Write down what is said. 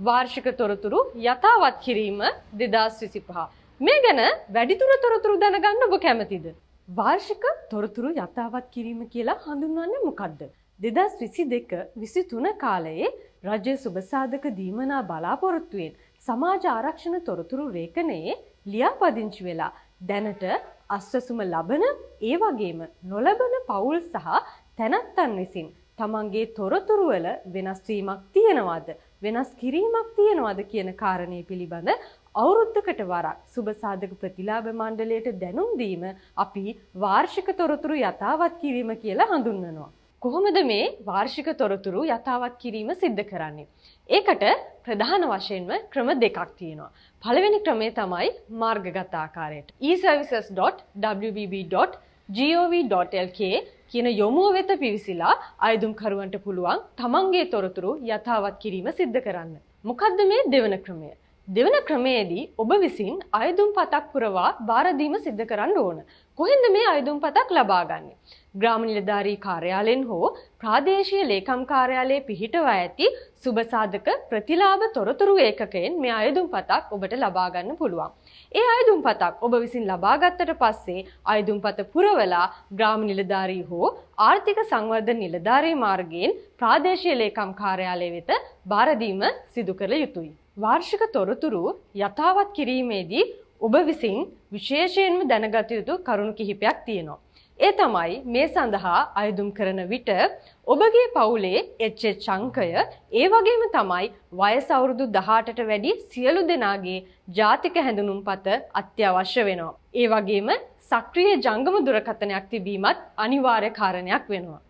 වාර්ෂික තොරතුරු යථාවත් කිරීම 2025. මේ ගැන වැඩිදුර තොරතුරු දැනගන්න ඔබ කැමතිද? වාර්ෂික තොරතුරු යථාවත් කිරීම කියලා හඳුන්වන්නේ මොකද්ද? 2022-23 කාලයේ රජය සුබසාධක දීමනා බලාපොරොත්තුවෙන් සමාජ ආරක්ෂණ තොරතුරු රේඛනයේ ලියාපදිංචි වෙලා දැනට අස්වැසුම ලබන ඒ වගේම නොලබන පවුල් සහ තැනැත්තන් විසින් තමන්ගේ තොරතුරු වල වෙනස් වීමක් තියනවාද, වෙනස් කිරීමක් තියනවාද කියන කාරණය පිළිබඳ අවුරුද්දකට වරක් සුබසාධක ප්‍රතිලාභ මණ්ඩලයට දැනුම් දීම අපි වාර්ෂික තොරතුරු යථාවත් කිරීම කියලා හඳුන්වනවා. කොහොමද මේ වාර්ෂික තොරතුරු යථාවත් කිරීම සිද්ධ කරන්නේ? ඒකට ප්‍රධාන වශයෙන්ම ක්‍රම දෙකක් තියෙනවා. පළවෙනි ක්‍රමය තමයි මාර්ගගත ආකාරයට. eservices.wbb.gov.lk කියන යොමුව වෙත පිවිසිලා අයදුම්කරුවන්ට පුළුවන් තමන්ගේ තොරතුරු යථාවත් කිරීම සිද්ධ කරන්න. මොකද්ද මේ දෙවන ක්‍රමය? දෙවන ක්‍රමයේදී ඔබ විසින් අයදුම් පතක් පුරවා බාර දීම සිද්ධ කරන්න ඕන. කොහෙන්ද මේ අයදුම් පතක් ලබා ගන්නේ? ග්‍රාම නිලධාරී කාර්යාලයෙන් හෝ ප්‍රාදේශීය ලේකම් කාර්යාලයේ පිහිටවා ඇති සුබසාධක ප්‍රතිලාභ තොරතුරු ඒකකයෙන් මේ අයදුම් පතක් ඔබට ලබා ගන්න පුළුවන්. ඒ අයදුම් පතක් ඔබ විසින් ලබා ගත්තට පස්සේ අයදුම් පත පුරවලා ග්‍රාම නිලධාරී හෝ ආර්ථික සංවර්ධන නිලධාරී මාර්ගයෙන් ප්‍රාදේශීය ලේකම් කාර්යාලය වෙත බාර දීම සිදු කළ යුතුයි. වාර්ෂික තොරතුරු යථාවත් කිරීමේදී ඔබ විසින් විශේෂයෙන්ම දැනගත යුතු කරුණු කිහිපයක් තියෙනවා. ඒ තමයි මේ සඳහා අයදුම් කරන විට ඔබගේ පවුලේ HH අංකය, ඒ වගේම තමයි වයස අවුරුදු 18ට වැඩි සියලු දෙනාගේ ජාතික හැඳුනුම්පත අත්‍යවශ්‍ය වෙනවා. ඒ වගේම සක්‍රීය ජංගම දුරකථනයක් තිබීමත් අනිවාර්ය කාරණයක් වෙනවා.